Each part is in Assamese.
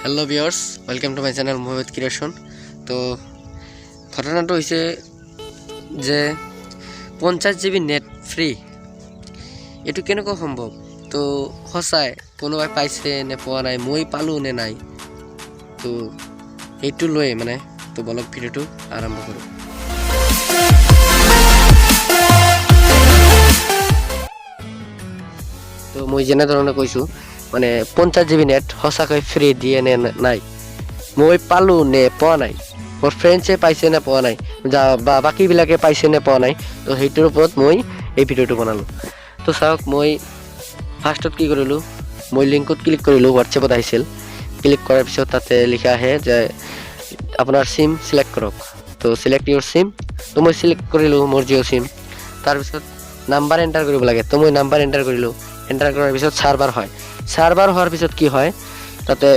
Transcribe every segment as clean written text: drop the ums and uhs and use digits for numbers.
Hello viewers, welcome to my channel Mohammad creation. তো ঘটনাটো হৈছে যে 50 জিবি নেট ফ্ৰী, এইটো কেনেকুৱা সম্ভৱ? তো সঁচাই কোনোবাই পাইছে নে পোৱা নাই, মই পালোঁ নে নাই, তো এইটো লৈয়ে মানে তো বলক, ভিডিঅ'টো আৰম্ভ কৰোঁ। তো মই যেনেধৰণে কৈছোঁ, মানে 50 জিবি নেট সঁচাকৈ ফ্ৰী দিয়ে নে নাই, মই পালোঁ নে পোৱা নাই, মোৰ ফ্ৰেণ্ডছে পাইছে নে পোৱা নাই, যা বা বাকীবিলাকে পাইছে নে পোৱা নাই, তো সেইটোৰ ওপৰত মই এই ভিডিঅ'টো বনালোঁ। তো চাওক, মই ফাৰ্ষ্টত কি কৰিলোঁ? মই লিংকত ক্লিক কৰিলোঁ, হোৱাটছএপত আহিছিল। ক্লিক কৰাৰ পিছত তাতে লিখা আহে যে আপোনাৰ চিম চিলেক্ট কৰক। তো "Select your SIM"। তো মই চিলেক্ট কৰিলোঁ মোৰ জিঅ' চিম। তাৰপিছত নাম্বাৰ এণ্টাৰ কৰিব লাগে। তো মই নাম্বাৰ এণ্টাৰ কৰিলোঁ। এণ্টাৰ কৰাৰ পিছত চাৰ্ভাৰ হয়। চাৰ্ভাৰ হোৱাৰ পিছত কি হয়, তাতে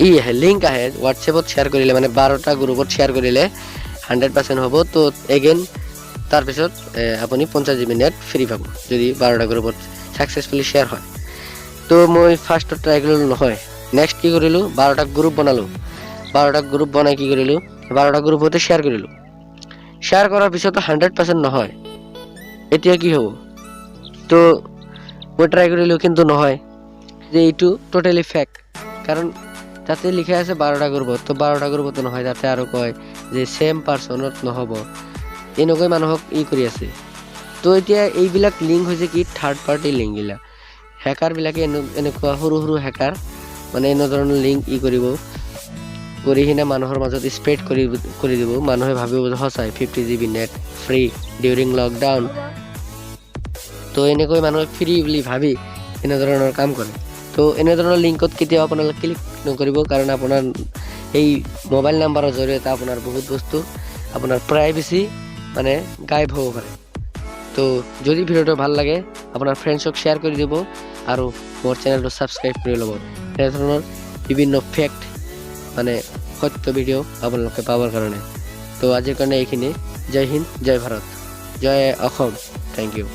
ই আহে, লিংক আহে। হোৱাটছএপত শ্বেয়াৰ কৰিলে, মানে 12টা গ্ৰুপত শ্বেয়াৰ কৰিলে 100% হ'ব। তো এগেইন তাৰপিছত আপুনি 50 জিবি নেট ফ্ৰী পাব, যদি 12টা গ্ৰুপত ছাকচেছফুলি শ্বেয়াৰ হয়। তো মই ফাৰ্ষ্টত ট্ৰাই কৰিলোঁ, নহয়। নেক্সট কি কৰিলোঁ? 12টা গ্ৰুপ বনালোঁ। 12টা গ্ৰুপ বনাই কি কৰিলোঁ? 12টা গ্ৰুপতে শ্বেয়াৰ কৰিলোঁ। শ্বেয়াৰ কৰাৰ পিছতো 100% নহয়। এতিয়া কি হ'ব? তো মই ট্ৰাই কৰিলোঁ, কিন্তু নহয় যে এইটো ট'টেলি ফেক। কাৰণ তাতে লিখা আছে 12টা গ্ৰুপত, তো 12টা গ্ৰুপতো নহয়। তাতে আৰু কয় যে ছেম পাৰ্চনত নহ'ব। এনেকৈ মানুহক ই কৰি আছে। তো এতিয়া এইবিলাক লিংক হৈছে কি, থাৰ্ড পাৰ্টি লিংকবিলাক। হেকাৰবিলাকে এনেকুৱা সৰু সৰু হেকাৰ, মানে এনেধৰণৰ লিংক ই কৰিব, কৰি কিনে মানুহৰ মাজত স্প্ৰেড কৰি কৰি দিব। মানুহে ভাবিব যে সঁচাই 50 GB net free during lockdown। তো এনেকৈ মানুহে ফ্ৰী বুলি ভাবি এনেধৰণৰ কাম কৰে। তো এনেধৰণৰ লিংকত কেতিয়াও আপোনালোকে ক্লিক নকৰিব, কাৰণ আপোনাৰ এই মোবাইল নাম্বাৰৰ জৰিয়তে আপোনাৰ বহুত বস্তু, আপোনাৰ প্ৰাইভেচি মানে গায়ব হ'ব পাৰে। তো যদি ভিডিঅ'টো ভাল লাগে, আপোনাৰ ফ্ৰেণ্ডছক শ্বেয়াৰ কৰি দিব আৰু মোৰ চেনেলটো ছাবস্ক্ৰাইব কৰি ল'ব, এনেধৰণৰ বিভিন্ন ফেক্ট, মানে সত্য ভিডিঅ' আপোনালোকে পাবৰ কাৰণে। তো আজিৰ কাৰণে এইখিনি। জয় হিন্দ, জয় ভাৰত, জয় অসম। Thank you.